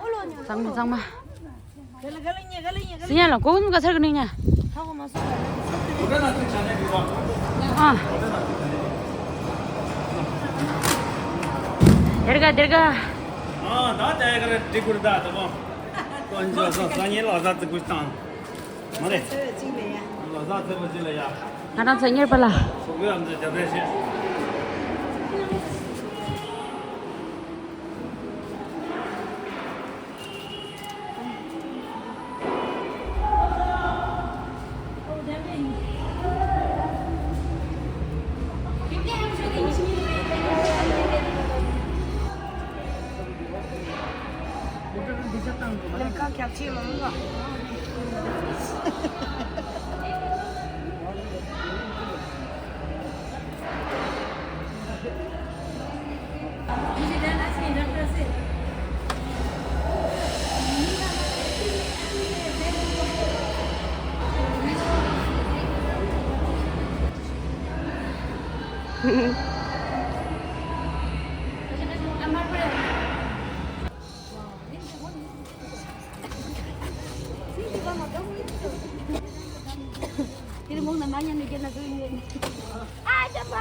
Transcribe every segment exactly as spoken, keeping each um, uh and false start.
གཙང་མ་གཙང་མ། སི་ཉ་ལ་གོ་གུམ་ག་ཚར་གི་ནི་ཉ། ཨ། དེར་ག་དེར་ག་ཨ་ད་དེ་ག་རེ་ཏི་ཀུར་ད་ད་གོ། ཀོན་ཇོ་སོ་སོ་ཉི་ལོ་ཟ་ཙི་ཀུ་ཏང་། མ་རེད། ལོ་ཟ་ཙི་པོ་ཅི་ལ་ཡ། ང་རང་ཚོ་གཉེར་པ་ལ། སུ་གུ་ཡང་ཚོ་རྒྱབ་རེ་བྱེད། ལས་ཀ་རྒྱབ་ཆེ་ལོ་ལོ། དེར་མོང་ན་མ་ཉན་ནས་རྒྱལ་ན་བཟོས་ཡོད། ཨ་ཅག་པ།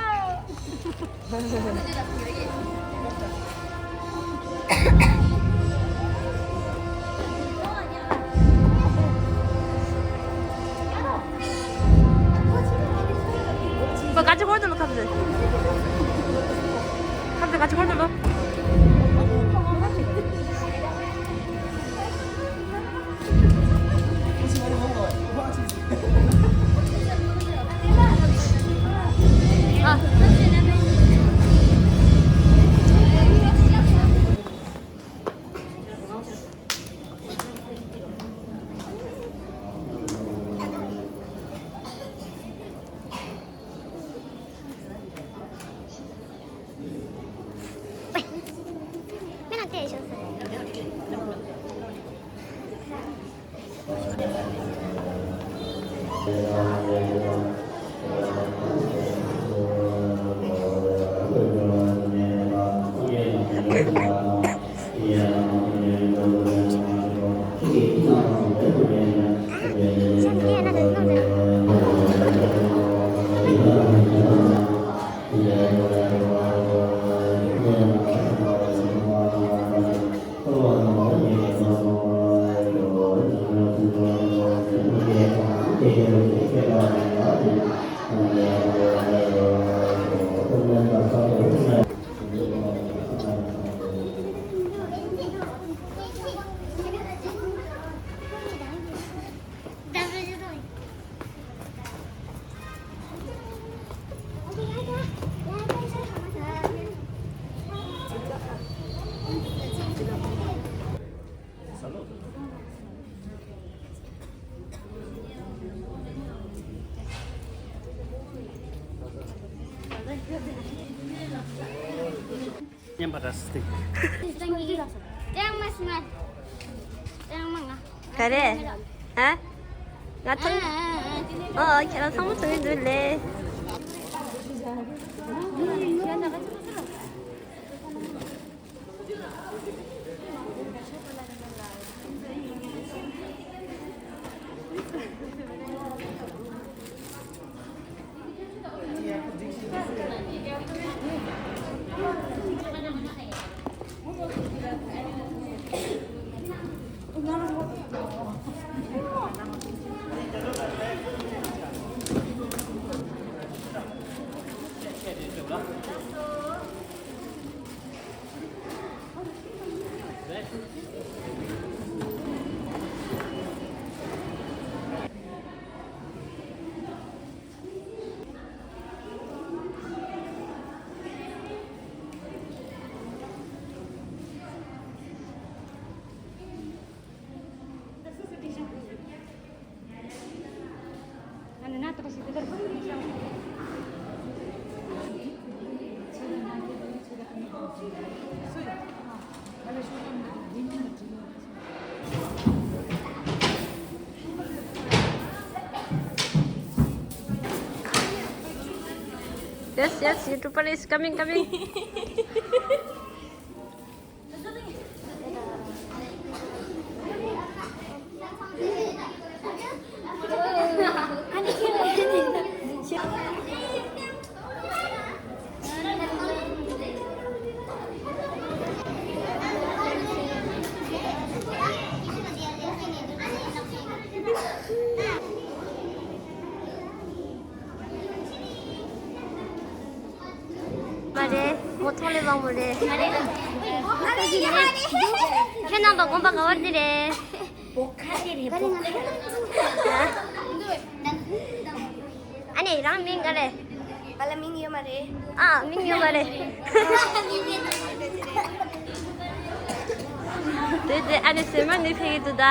ཁ་ཅིག་ཧོར་དུ་ལོ་ཁ་ཟེར། ཁ་ཟེར་ཁ་ཅིག་ཧོར་དུ་ལོ། མཉམ་པ་ར་སི་ཏི། ཀྲང་མ་སི་མ། ཀྲང་མ་ང་། ག་རེ། ཨ། ང་ཐོན། ཨ་ཨ་ཨ། ཨོ། ཁྱེད་རང་ཚང་མ་ཐོན་གྱི་འདུག་ལེ། Yes, yes, YouTuber is coming, coming. མ་རེད། ངོ་ཐོག་ལས་མང་མོ་རེད། མ་རེད། ཁྱོད་ནང་དུ་དགོན་པ་ག་བར་འདི་རེད། བོ་ཁ་དེ་རེད། བོ་ཁ། ཨ་ནི་རང་མིང་ག་རེད། ང་ལ་མིང་ཡོད་མ་རེད། ཨ། མིང་ཡོད་མ་རེད། དེ་དེ་ཨ་ནི་སེམས་མ་ནི་ཕེ་གི་འདུག་ད།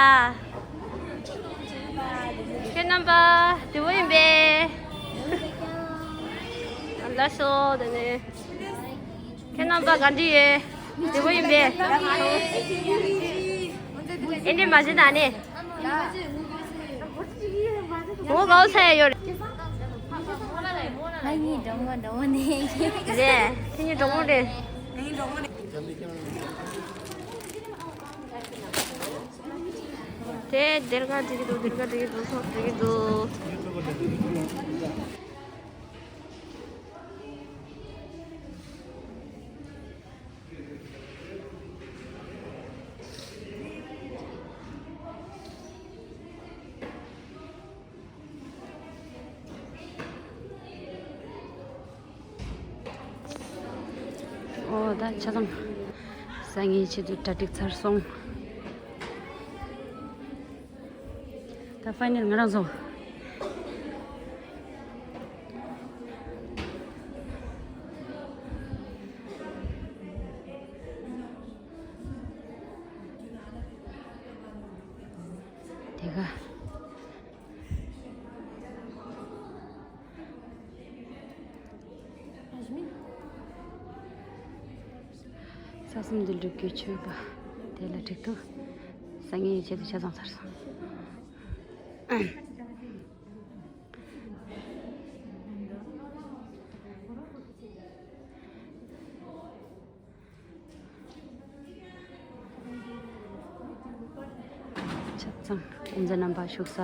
ཁྱེད་རྣམ་པ་བདེ་པོ་ཡིན་པས། ལགས་སོ། དེ་ནས་ཁྱེད་རྣམ་པ་ག་འདྲ་ཡོད། བདེ་པོ་ཡིན་པས། ཨེ་འདྲས་མ་བྱེད་ད་ནི། ངོ་གའོ་ས་ཡ་ཡོད་རེད། ང་གཉིས་འགྲོ་མོ་འགྲོ་མོ་ནས། རེད། ཁྱེད་གཉིས་འགྲོ་མོ་རེད། དེ་སྡེར་ཁ་འགྲིག་གི་འདུག་སྡེར་ཁ་འགྲིག་གི་འདུག་སོགས་འགྲིག་གི་འདུག་ཨོ་ད་ཆ་ཚང་། སང་ཉིན་ཆེད་དུ་གྲ་སྒྲིག་ཚར་སོང་། ད་ཕའི་ནལ་ང་རང་ཚོ། དེ་ག་ས་གསུམ་འདུལ་སྒྲུབ་ཀྱི་མཆོད་པ་དེ་ལ་འགྲིག་འདུག་སང་ཉིན་ཡི་ཆེད་དུ་ཆ་ཚང་ཚར་སོང་། ཆ་ཚང་དབུ་མཛད་རྣམ་པ་བཞུགས་ས།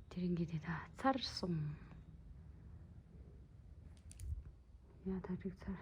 དེ་རིང་གི་དེ་དག་ཚར་སོང་། ཡ་ད་འགྲིག་ཚར།